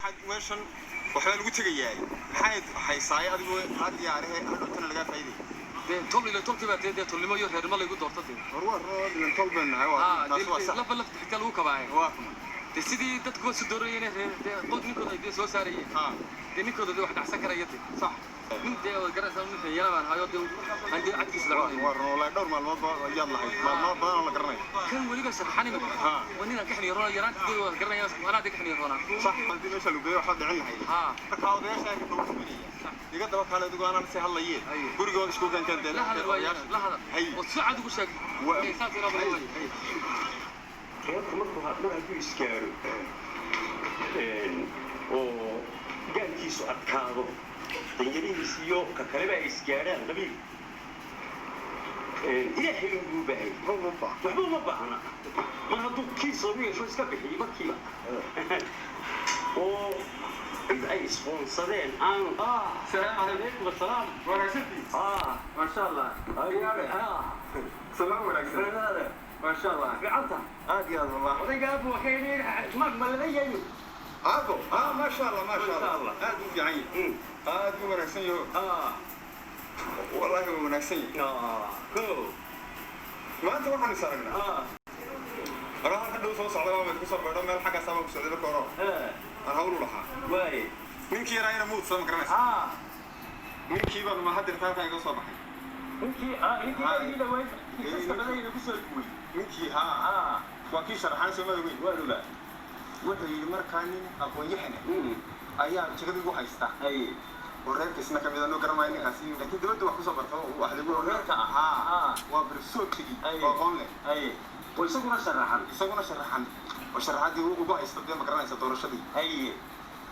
Meeshan waxbaa lagu tegayaa. Maxay haysaaye adigu kaa diyaarihe hadhowtana lagaa faa'iidaya? Dee tol ila tolkii baa dee tolnimo iyo reernimo laygu doorto dee. War waa roo dhilan, tol baynu nahay, waa taas, waa sax. Lafa lafta xitaa lagu kabaaye. Waa kuma. Dee sidii dadkuba su doorayeen reer dee qod ninkooda ay dee soo saarayeen. Dee ninkooda dee wax dhacsan karaya dee. Nin dee oo garanaysaa, nin xiyana baan hayo dee aan dee cadkiisa la cunayo. Waa run wallaahi, dhowr maalmood ba yaad lahayd, maalmood badan oo la garanayo. Kan weliba sharaxan imika waa nin aan ka xiniyo roona yaraanta, dee waa garanaya anaa dee ka xiniyo roonaa. Sax, haddii meesha lagu geeyo waxaad dhicin lahayd. Marka odayaasha arrinka ugu fulinaya iga daba kaale, adigu anaan si hadlaye gurigooda isku keenkeen dee. La hadal waaya, la hadal oo si cad ugu sheeg. Saas iraa bal. Reerku markuu mar hadduu isgaaro oo gaankiisu adkaado, danyarihiis iyo ka kaleba ay isgaadhaan, qabiil Ilaahay unbuu u baahay, waxba uma baahna. Mar hadduu kiis lagu yeesho iska bixiyo markiiba oo cid ay isqoonsadeen aanu. Salaam calaykum asalaam. Wanaagsantii. Maasha Allah. Salaam wanaagsan, maasha Allah. Ficanta. Aad iyo aad wallah. Odayga abu waxay yidhi mag ma lala yahay? Aabo, maasha Allah, maasha Allah, aad buu fiican yahay, aad buu wanaagsan yaho. Wallaahi waa wanaagsan yahay. Maanta waxaan is aragnaa hore halka dhow soo socda, waa ku soo beedho meel xaggaas baan ku socday marka hore aan hawl u lahaa. Ninkii yaraa ina muudsa ma garanaysa? Ninkii baan ma hadirta halkan iga soo baxay. Ninkii dhawayd kiisaska badayna ku soo duway. Ninkii waa kii sharaxaan soomada weyn. Waa ogaa. Wuxuu yidhi markaa nin aqoon-yahan ah ayaa jagada igu haysta oo reerkiisna kamid a, noo garan maayo ninkaasi, laakiin dibadda wax kusoo barto wax lagu reerka ah. Waa barsoodkigii oo aqoon leh. Oo isaguna sharaxan. Isaguna sharaxan oo sharaxaddii ugu haysta dee, ma garanaysa, doorashadii.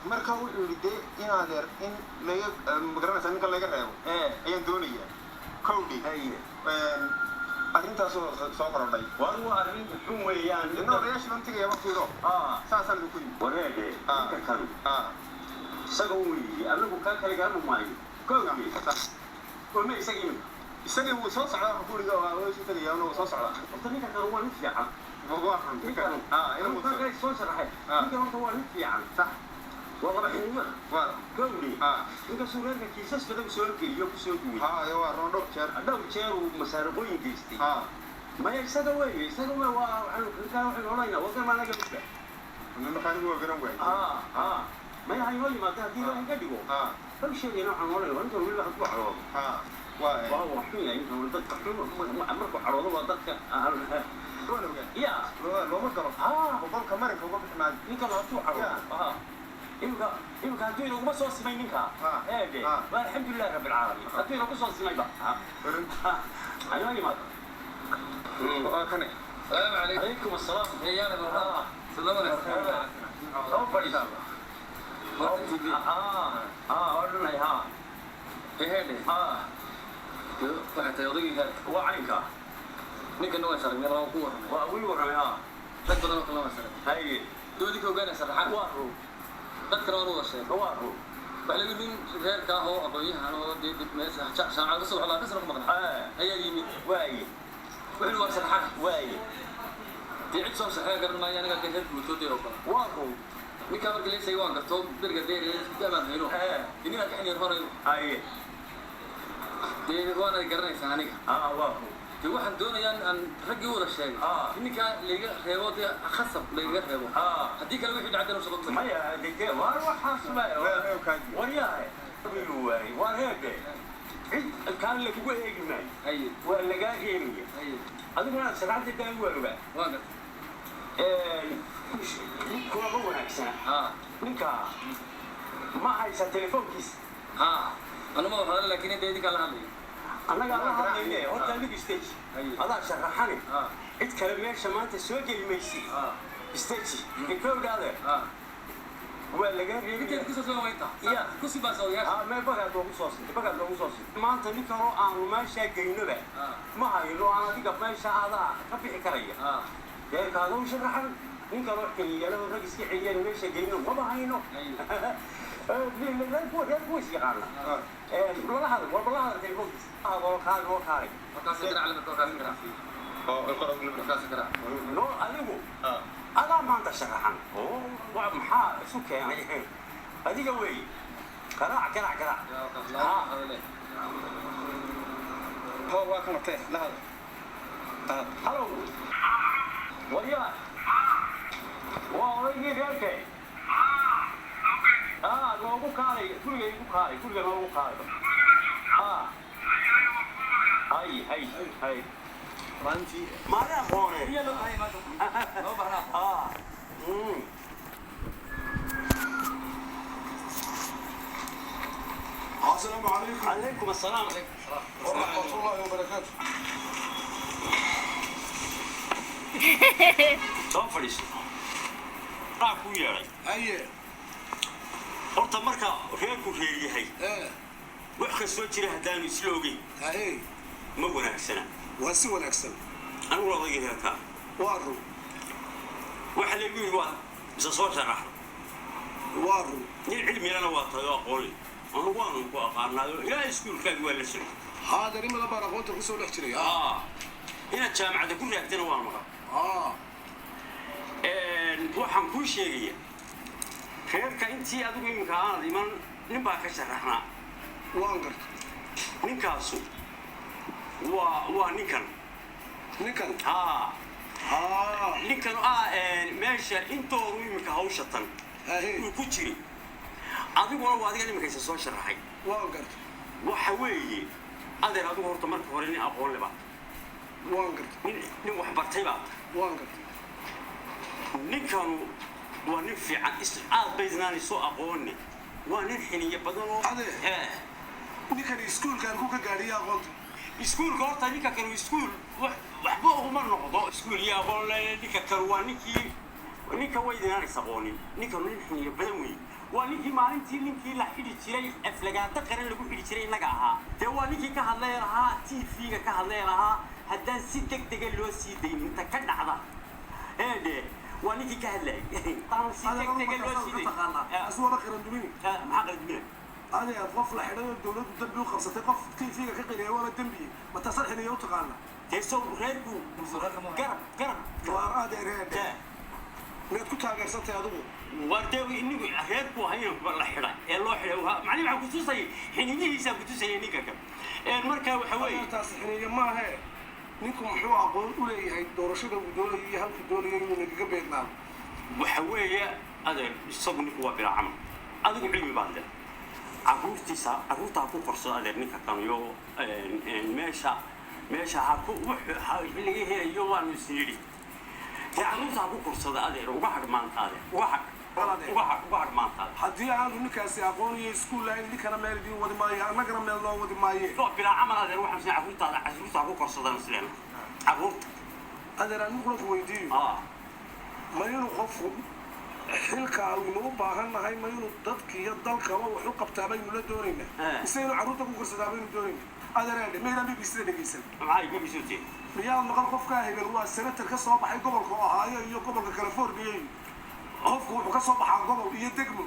Marka wuxuu yidhi dee in adeer in laga, ma garanaysa, ninka laga reebo ayaan doonayaa kowdhi. Arrintaasoo soo korodhay. War waa arrin xun weeyaan. Inna odayaashii baan tegaya markiido saasaan idinku yimi. Wareede, ninka kan isaga weeye, anagu kaa kale garan maayo kowdhi. Wama isaga imika? Isagii wuu soo socdaa, waxaan ku uriga waa isu tegayaa, wuu soo socdaa. Horta ninka kan waa nin fiican. Waa run. Ninkan ina kale soo sharaxay, ninkan horta waa nin fiican. Waa laba xiniyo. Waa kowdhi, ninkasuu reerka kiisas badan soo geliyo kusoo duway. Waa run, dhowr jeer. Dhowr jeer uu masaariqooyin geystay. Maya, isaga weeye, isaga wey, waa ninkaa waxaynu odhanaynaa waa garma anaga midba. Marka anigu waa garan waayey. Maya, ha inoo yimaada haddii Ilaahay ka dhigo. Hal sheegayna waxaan odhanaya waa ninkan weliba hadduu cadhoodo waa waa xun yahay ninkan, dadka xun markuu cadhoodo waa dadka. Waan ogaa. Ya. Looma galo boqolka marinka uga bixi maayo. Ninkan hadduu cadhoodo imika hadduu inaguma soo simay ninka eede, waa alxamdulilahi rabbi alcaalamiin hadduu inagu soo simayba ha inoo yimaado. Waa kane. Salaamu calaykum. Calaykum asalaam. Eeyaana salaam alaykum. Soo fadhiiso. Odhanay ha. Eheedhe, waxay tahay odaygii heerka. Waa caynka. Ninkana waa sharag meel waa ku warramay. Waa wii warramay ha. Rag badan oo kale waa sharag. Doodii ka ogaanaya sharaxan. Waa run. Dadkana waan u wada sheegay. Waa run. Waxaa lagu nin reerka ah oo aqoon-yahan oo dee dib meesha shaacada kasoo waxlaa kasoo ku maqnaa ayaa yimid. Wuxuu yidhi waa sharaxan. Dee cid soo sharaxaya garan maayo, aniga dee reer guurtoo dee oo kale. Waa run. Ninkaa markii la sheegay waan garto beriga dee amaan hayno. Dee ninaan ka xiniir horayo. Dee waana garanaysaa aniga. Waa run. Dee waxaan doonayaa in aan raggii u wada sheegay in ninkaa layga reebo, dee khasab laygaga reebo. Haddii kale wixii dhacdana shaqo ku maya dee waa waxaas ma waryahay waay waa reebe, cid kaan lagugu eegi maayo. Waa lagaa reebaya. Adiguna sharaxda daan waa ogaa. Waan gartay. Kulama wanaagsana. Ninka ma haysa telefoonkiisa? Anuma waxaan, laakiin dee idinkaa la hadlaya. Annagaa la hadlayne, horta adigu stage adaa sharaxane, cid kale meesha maanta soo geli maysi. Stage ikowdhaade waa lagaa reebaya. Ninkeed kusoo soo waynta. Ya. Kusi baa soodayaasha. Mee bagaad loogu soo sintay, bagaad loogu soo sintay maanta. Nin kaloo aanu meeshaa geynoba ma hayno, aan adiga meesha adaa ka bixi karaya. Reerkaaga u sharaxan, nin kaloo xiliyalahoo rag iska celiyaan meesha geyno maba hayno. Reerku is yaqaana. Lala hadal, warba la hadal telefoonkiisa hadal, kaal noo kaalay. Markaas garaac lama kaasin garaac. Oo Markaas garaac. Noo adigu. Adaa maanta sharaxan oo waa maxaa isu keenay adiga wey? Garaac, garaac, garaac. Ho, waa kan watee, la hadal, la hadal. Halow, waryaa, waa odaygii reerke. Noogu kaalay guriga, igu kaalay guriga, noogu kaalay. Hay, hay, hay. Maalintii Maalin aqoone. Loo baahnaa. السلام عليكم. Calaykum assalaam. ورحمة الله وبركاته. Soo fadhiiso, aa ku yeedhay. هيا. Horta marka reerku reer yahay, ايه. wax kastoo jira haddaanu isla ogeyn هاي. ma wanaagsana. Waa si wanaagsan. Anigu odaygii reerkaa. Waa run. Waxa lagu yidhi waa isa soo sharaxda. Waa run. Nin cilmilana waa tahay oo aqoon leh, anu waanu ku aqaanaayo, ilaa iskuulkaagi waa la socday. Haadeer, in badan baan aqoonta kusoo dhex jiray. Inaad jaamacadda ku raagtana waan maqan. Waxaan kuu sheegaya, reerka intii adigu iminka aanad iman nin baa ka sharaxnaa. Waan garta. Ninkaasu waa ninkan. Ninkan? Haa. Ninkan meesha intoodu iminka hawsha tan uu ku jiri, adiguna waa adigan iminka isa soo sharaxay. Waan garta. Waxa weeye, adeer, adigu horta marka hore nin aqoon le baa. Waan garta. Nin wax bartay baa. Waan garta. Ninkanu waa nin fiican, aad baydnaan soo aqoonni, waa nin xiniyo badan oo Adeer. Ninkan iskuulkan ku ka gaadhiya aqoonta? Iskuulka horta ninka kanu iskuul waxba uma noqdo, iskuul iyo aqoon le. Ninka kanu waa ninkii, ninka waydinaan is aqoonin, ninkanu nin xiniyo badan wey. Waa ninkii maalintii ninkii la xidhi jiray, aflagaado qaran lagu xidhi jiray innaga ahaa. Dee waa ninkii ka hadlay lahaa, TV-ga ka hadlay lahaa, haddaan si deg dega loo sii daynin inta ka dhacda eedhe. Waa ninkii ka hadlayay haddaan si deg dega loo sii dayn. Asu waaba qiran dumini. Maxaa qala dumina? Adeer, qof la xidhay oo dowladdu dembi u qabsatay, qof TV-ga ka qiriyay waaba dembiye. Ma taasad xiniya u taqaana? Dee sow reerku garab garab. Waar, adeer, heedhe, miyaad ku taageersantay adigu? War dee inigu reerku ahayn la xidhay ee loo xidhay, macnihi waxaa kutusayay xiniyihiisaa kutusayay ninka kan. Marka waxa weeye, Adeertaasi xiniya maahe. Ninku muxuu aqoon u leeyahay doorashada uu doonayo iyo halkuu doonayo inuu nagaga beegnaado? Waxa weeye, adeer, isagu ninku waa bilaa camal, adigu cilmi baad leh. Caruurtiisa, caruurta ha ku korsado, adeer, ninka kan iyo meesha ha ku ha laga helayo waanu is yidhi. Dee caruurta ha ku korsado, adeer, uga hadh maanta, adeer, uga hadh, uga hadh, uga hadh maanta, adeer. Haddii aanu ninkaasi aqoon iyo iskuul lahayn, ninkana meel idiin wadi maayo, annagana meel noo wadi maaye. Waa bilaa camal, adeer. Waxaan isleeyahay caruurtaada, caruurta ha ku korsadaan isleena, caruurta. Adeer, aan mid ku weydiiyo. Ma inuu qofku xilka aynu u baahan nahay, ma inuu dadka iyo dalkaba wax u qabtaa baynu la doonaynaa, mise inuu carruurta ku korsadaa baynu doonaynaa? Adeer, eedhe, maydaan BBC da dhegeysan? Maxay BBC tiin? Miyaad maqal qofkaa hebel waa senator ka soo baxay gobolka Ohio iyo gobolka California? Iyo qofku wuxuu ka soo baxaa gobol iyo degmo.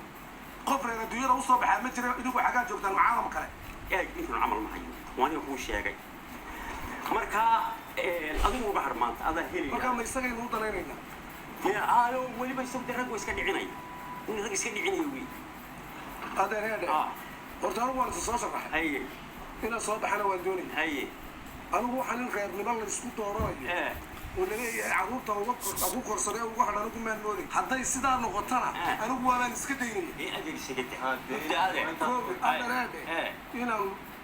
Qof reer adduunyada usoo baxaa ma jira. Idinku xaggaa joogtaan, macaalam kale. Eeg, ninkan camal ma hayo, waa ninka kuu sheegay. Marka adigu uga har maanta, adaa helaya. Markaa ma isagaynu u danaynaynaa? Dee aayo, weliba isagu dee rag waa iska dhicinaya, nin rag iska dhicinaya wey. Adeer, heedhe, horta anigu waan isa soo sharaxay. Inaan soo baxana waan doonaya. Anigu waxaan in reernimo la isku dooranayo oo laleeyahay carruurta uga ku korsaday uga hadh, anigu maan mooday. Hadday sidaa noqotona, anigu waabaan iska daynaya. Dee adeer, isaga da, adeer. Koobi, adeer, heedhe,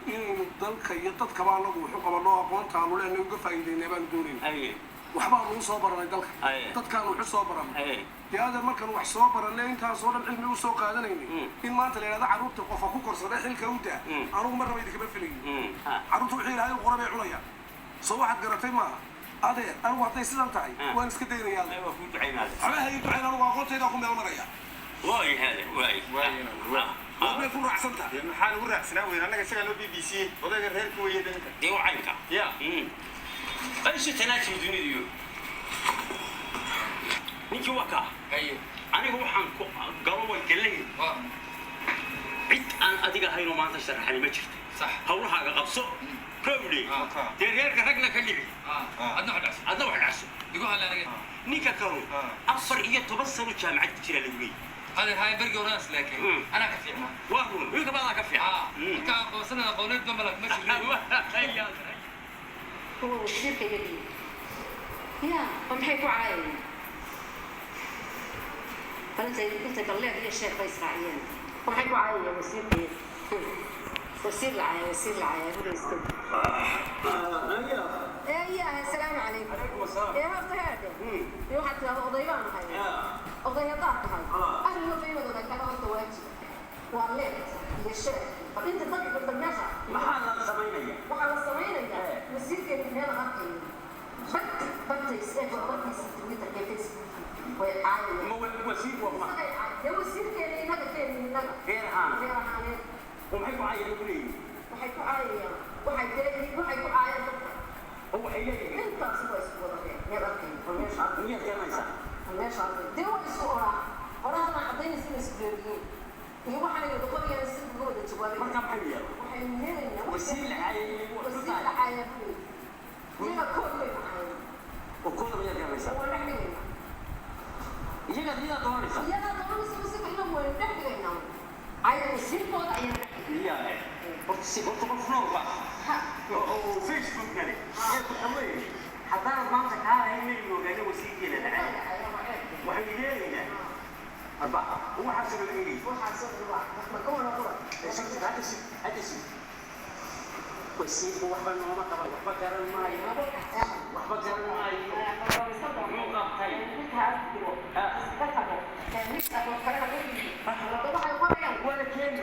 inaynu dalka iyo dadkaba anagu wuxu qabano, aqoontaanu leenay uga faa'iidaynaa baanu doonayna. Waxbaanu u soo baranay dalka, dadkaanu waxu soo baranay. Dee adeer, markaan wax soo baranay, intaasoo dhan cilmi u soo qaadanaynay, in maanta la yidhahdo carruurta qofa ku korsaday xilka u daa, anigu marnaba idinkama filayo. Carruurta wixii Ilaahay u qoray bay cunayaan. Soo waxaad garatay maaha, adeer? Anigu hadday sidan tahay, waan iska daynayaa, adeer. Waa kuu ducaynaa. Waxba ha ii ducayn, anigu aqoontaydaa ku meel maraya. Waay hade, waay. Waad may ku raacsan tahay? Dee maxaa lagu raacsanaa weyn? Annaga isagaa noo BBC, odayga reerka weeye dhanka. Dee waa caynka. Ya. Aysu tanaajib dunidu ninkii waa kaa. Aniga waxaan ku galo way galay. Cid aan adiga ahaynoo maanta sharaxani ma jirto. Hawlahaaga qabso, kowdhe. Dee reerka ragna ka dhici. Adna wax dhacso. Adna wax dhacso. Igu hal aniga. Ninka kalu 14 sano jaamacad ku jira lagu leeyahay. Adeer, haye, bergii horanaas laakiin anaa ka fiicnaa. Waa run, wiilka baadaa ka fiican. Marka aqoonsana aqooneed ba malak ma jirin. Huwa wasiirka iyagii ya oo maxay ku caayayeen? Bal intay balleed iyo sheekh bay israaciyeen oo maxay ku caayayeen wasiirka iyagii? Wasiir la caaya, wasiir la caaya guraysta. Ee ya, assalaamu calaykum. Ee horta haade, dee waxaad tidhahda oday baan ahay. Oday haddaad tahay, arrin walba inaad wadaagtaa horta waajib waa. Leed iyo sheekh, bal inta dadka bal meesha. Maxaa la samaynaya? Waxaa la samaynayaa wasiirkeenu meel arkayo bagti bagtays ee barkiisa Twitterka iyo Facebook way caayayaan. Ma wasiir waa ma? Isagay caay dee wasiirkeena, inaga keeni inaga. Reer ahaan. Reer ahaaneed. Oo maxay ku caayeen ku leeyihiin? Waxay ku caayayaan, waxay dee waxay ku caayaan dadka. Oo waxay leeyihiin? Intaasi waa isku wada reer meel arkayo bal meesha arkayo. Miyaad garanaysaa? Bal meesha arkayo dee waa isku oraa qorahana caddaynaysa inay isku reeriyiin iyo waxaanay wada qorayaan si uga wada jawaabay. Marka maxay yeelan? Waxaynu yeelaynaa Wasiir la caayay. Wasiir la caayaa buu leeyahay, iyaga kood bay caayeen. Oo kooda miyaad garanaysaa? Waan dhex dhigaynaa. Iyaga miyaad doonaysaa? Iyagaa doonaysa wasiirka, inagu waynu dhex dhigaynaa caya wasiirkooda ayaan dhex dhigaynaa. Miyaa horta si horta qof nool ba Ha. oo Facebook nale ee ku xaweeye haddaanad maanta kaa lahayn maynu ogaano wasiirkeena dhacay. Waxaynu yeelaynaa arbaca waxaasoo laga eegay. Waxaasoo dhan waa ma ka wada qura. Hadda si hadda si wasiirku waxba nooma qaban, waxba garan maayo, waxba garan maayo. Muxuu qabtay? Wala keeni.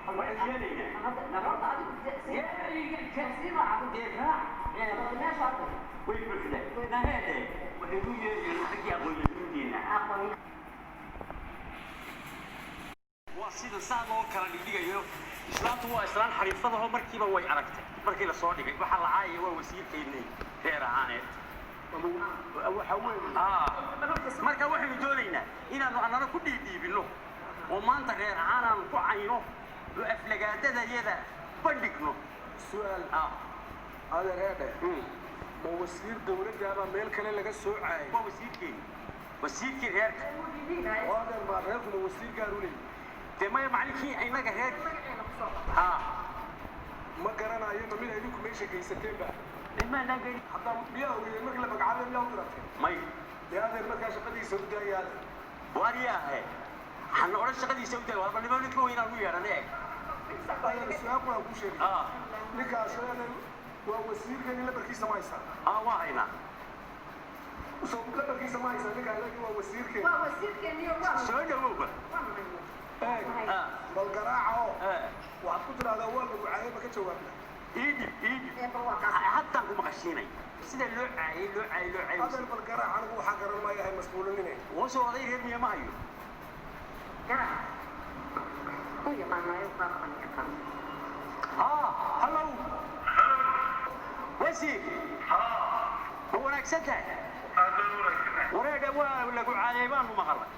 Waxaynu yeelaynaa way buuxdaa naheede. Waxaynu yeelaynaa raggii aqoon-yahanadiina waa sida saa loo kala dhigdhigayo. Islaantu waa islaan xariifadaho, markiiba way aragtay markii la soo dhigay waxaa la caayaya waa wasiirkeennii reer ahaaneed. Waxa weeye Marka waxaynu doonaynaa inaanu annana ku dhiidhiibinno oo maanta reer ahaan aanu ku cayno oo aflagaadadayada bandhigno. Su-aal, adeer eedhe, ma wasiir dowladdaabaa meel kale laga soo caayay? Waa wasiirkeeni, wasiirkii reerka. Oo adeer, baa reerkuna wasiir gaar u leeyahy? Dee maya, macalinkii innaga reer ha. Ma garanayo, ma mid idinku meesha geysateenba? Maanaan gelin. Haddaa miyaa ogeeyeen markii la magacaabay? Miyaa u diratay? May. Dee adeer, markaa shaqadiisa u daaya adeer. Waariyaahe, waxaan odhan shaqadiisa u daay warba nimo ninka weynaan u yeedhan eeg. Adeer, su-aal quraan kuu sheegay. Ninkaas adeer waa wasiirkeeni, lambarkiisa ma haysaa? Ah, waa haynaa. So lambarkiisa ma haysaa ninkaan? Laakiin waa wasiirkeeni. Waa wasiirkeeniyo waa. Soo dhawowba. Eeg, bal garaaca oo waxaad ku tidhahdaa waa lagu caayay, ma ka jawaabna? Iidhib, iidhib, haddaan ku maqashiinay sida loo caayay, loo caayay, loo caayay. Adeer, bal garaac, anigu waxaa garan maayahay mashquulinine. Hoosoo oday reer miya ma hayo. Hallow wasiir, ma wanaagsan tahay? Wareedha, waa lagu caayay baanu maqalnay.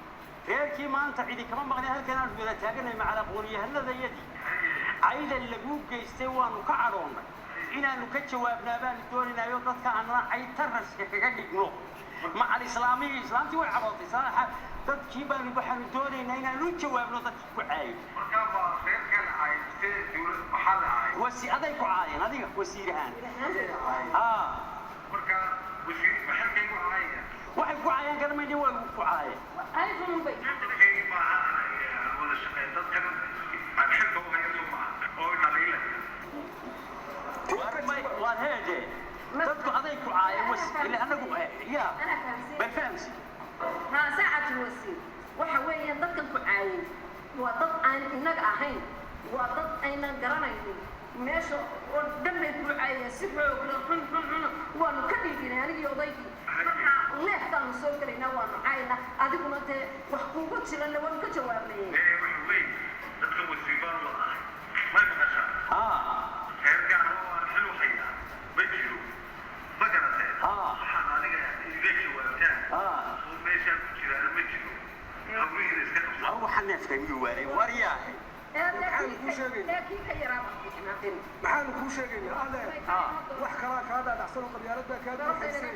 Reerkii maanta cidi kama maqnay, halkan aanu wada taaganay macal aqoonyahanadayadii. Cayda lagu geystay waanu ka cadhoonnay, inaanu ka jawaabnaa baanu doonaynaayo dadka aanana cay taraska kaga dhigno macal islaamihii. Islaamtii way cadhootay saalaxa. Dadkii baanu waxaanu doonaynaa inaanu u jawaabno dadkii ku caayay. Wasi aday ku caayeen adiga wasiir ahaan. Waxay ku caayeen garamayna, waa lagu ku caayeen. Waan heede, dadku aday ku caayeen was ila anagu ya bal fahamsi. Haa, saacatu wasiir, waxa weeyaan dadkan ku caayay waa dad aan innaga ahayn, waa dad aynan garanaynin. Meesha oo dhan bay ku caayeen si xoog leh, xun xun xun. Waanu ka dhiibinay anigii odaygii. Marka leexdaanu soo gelaynaa, waanu caayna, adiguna dee wax kuugu jiranna waanu ka jawaabnay. Waxa neefka miyuu waaray? Waryaahe. Maxaanu kuu sheegaynaa? Maxaanu kuu sheegaynaa adeer? Wax kalaa kaa dhaadhacsan oo qabyaalad baa kaa buuxaysay,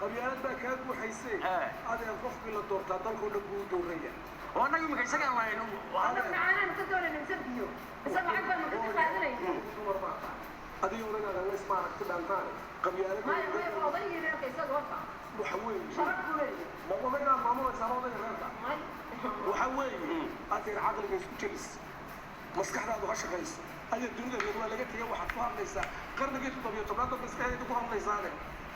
qabyaalad baa kaa buuxaysay. Adeer, qofkii la doortaa dalkoo dhan buu u dooraya. Oo annaga imika isagaan lahayno. Dumar baa tahay adiga, odagaaga isma aragti dhaantaane qabyaalad waxa weeye. Ma odaygaa maamulaysaa odayga reerka? Waxa weeye, adeer, caqliga isku jebis, maskaxdaadu ha shaqayso. Adeer, dunida reer waa laga tegay. Waxaad ku hadlaysaa qarnigii 17aad dad maskaxdeeda ku hadlaysaane.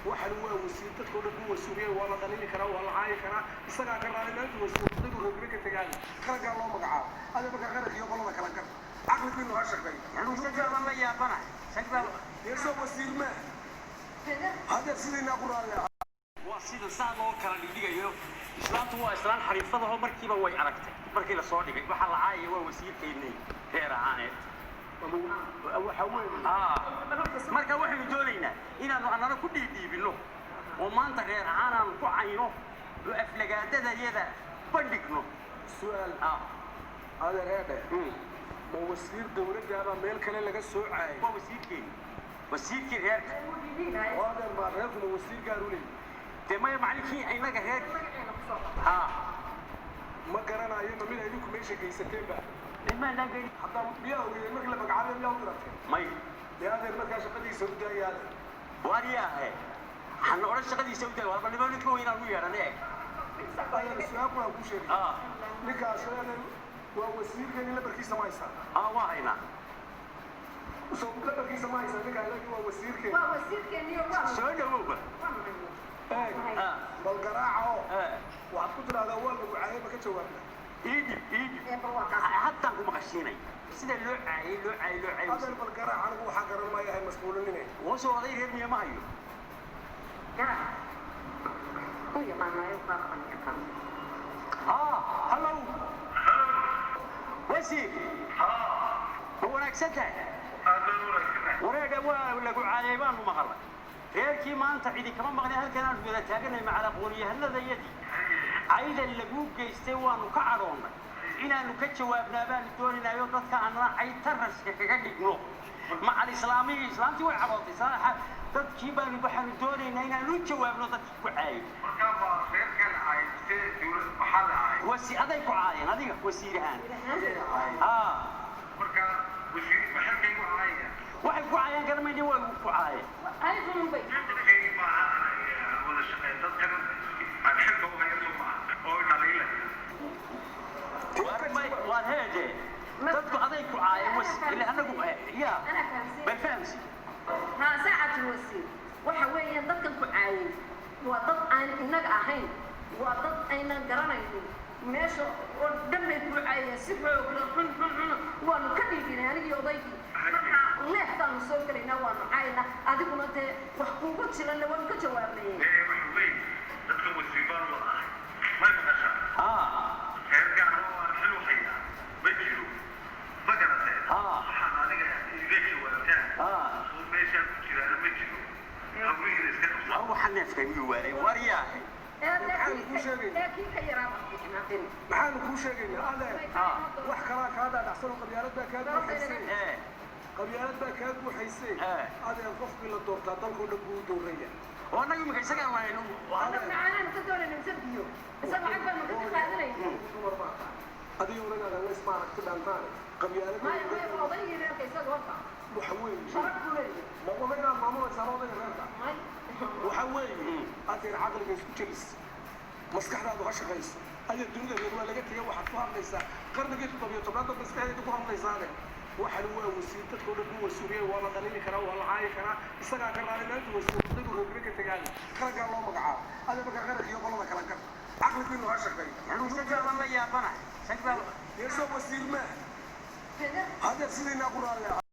Waxan waa wasiir, dadkoo dhan buu wasuuriyay. Waa la dhaliili karaa, waa la caayi karaa, isagaa ka raali maalintu wasiir inuu reergure ka tegaaya. Qarankaa loo magacaabo, adeer. Markaa qaranka iyo qolada kala gar, caqligiinu ha shaqeeyo. Isagaa la yaabana, isagaa. Yeesoo wasiir maa, adeer, sidiinaa ku raalli ah. Waa sida saa loo kala dhigdhigayo. Islaantu waa islaan xariifadaho, markiiba way aragtay markii la soo dhigay waxaa la caayaya waa wasiirkeennii reer ahaaneed. Waxa weeye, Marka waxaynu doonaynaa inaanu annana ku dhiidhiibinno oo maanta reer ahaan aanu ku cayno oo aflagaadadayada bandhigno. Su-aal, adeer, eedhe, ma wasiir dowladdaabaa meel kale laga soo caayay? Waa wasiirkeenni, wasiirkii reerka. Oo adeer, maa reerkuma wasiir gaar u leeyahy? Dee maya, macalinkii innaga reer ha. Ma garanayo, ma mid idinku meesha geysateenba? Maanaan gelin. Haddaa miyaa ogeeyeen markii la magacaabay? Miyaa u dirateen? May. Dee adeer, markaa shaqadiisa u daaya, adeer. Waariyaahe, waxaan odhan shaqadiisa u daay warba nimo ninka weynaan u yeedhan eeg. Adeer, su-aal quraan kuu sheegay. Ninkaas, adeer, waa wasiirkeeni, lambarkiisa ma haysaa? Waa haynaa. Soo lambarkiisa ma haysaa ninkaa? Laakiin waa wasiirkeeni. Soo dhawowba. Eeg, bal garaaca oo waxaad ku tidhahdaa waa lagu caayay, ma ka jawaabna? Iidhib, iidhib, haddaan ku maqashiinay sida loo caayay, loo caayay, loo caayay. Adeer, bal garaac, anigu waxaa garan maayahay mashquulinine. Hoosoo oday reer miya ma hayo. Hallow, wasiir, ma wanaagsan tahay? Wareedha, waa lagu caayay baanu maqalay. Reerkii maanta cidi kama maqlay, halkan aanu wada taaganay macal aqoonyahanadayadii. Cayda lagu geystay waanu ka cadhoonnay, inaanu ka jawaabnaa baanu doonaynayo, dadka aanana cay taraska kaga dhigno macal islaamihii. Islaamtii way cadhootay. Dadkii baanu waxaanu doonaynaa inaanu u jawaabno dadkii ku caayay. Wasi aday ku caayeen adiga wasiir ahaan. Waxay ku caayeen garamayna, waa ku caayeen. Waan heede, dadku aday ku caayeen was ila anagu ya bal fahamsi. Saacatu wasiir, waxa weeyaan dadkan ku caayay waa dad aan innaga ahayn, waa dad aynan garanaynin. Meesha oo dhan bay ku caayeen si xoog leh, xun xun xun. Waanu ka dhiibinay anigii odaygii. Marka leeftaanu soo gelaynaa, waanu caaynaa, adiguna dee wax kuugu jiranna waanu ka jawaabnayeen. Waxa neefka miyuu waaray waryaahay? Laakiin ka yaraa. Maxaanu kuu sheegaynaa, adeer? Wax kalaa kaa dhaadhacsan oo qabyaalad baa kaa buuxaysay, qabyaalad baa kaa buuxaysay. Adeer, qofkii la doortaa dalkoo dhan buu u dooraya. Oo annaga imika isagaan lahayno. Macaanaan ka doonayna mise biyo, mise lacag baanu ka qaadanayna? Dumar baa tahay adiga, odagaaga isma aragti dhaantaane qabyaalad Maya, maya, odaygii reerka isaga horta. Waxa weeye, Sharaf buu leeyahay. Ma odaygaa maamulaysaa odayga reerka? May. Waxa weeye, adeer, caqliga isku jebis, maskaxdaadu ha shaqayso. Adeer, dunida reer waa laga tegay. Waxaad ku hadlaysaa qarnigii 17aad dad maskaxdeeda ku hadlaysaane. Waxan waa wasiir, dadkoo dhan buu wasuuriyay. Waa la dhaliili karaa, waa la caayi karaa, isagaa ka raali maalintu wasiir inuu reergure ka tegaaya. Qarankaa loo magacaabo, adeer. Markaa qaranka iyo qolada kala gar, caqligiinu ha shaqeeyo. Isagaa la yaabana, isagaa. Yeesoo wasiir maa, adeer, sidiinaa ku raalli ah.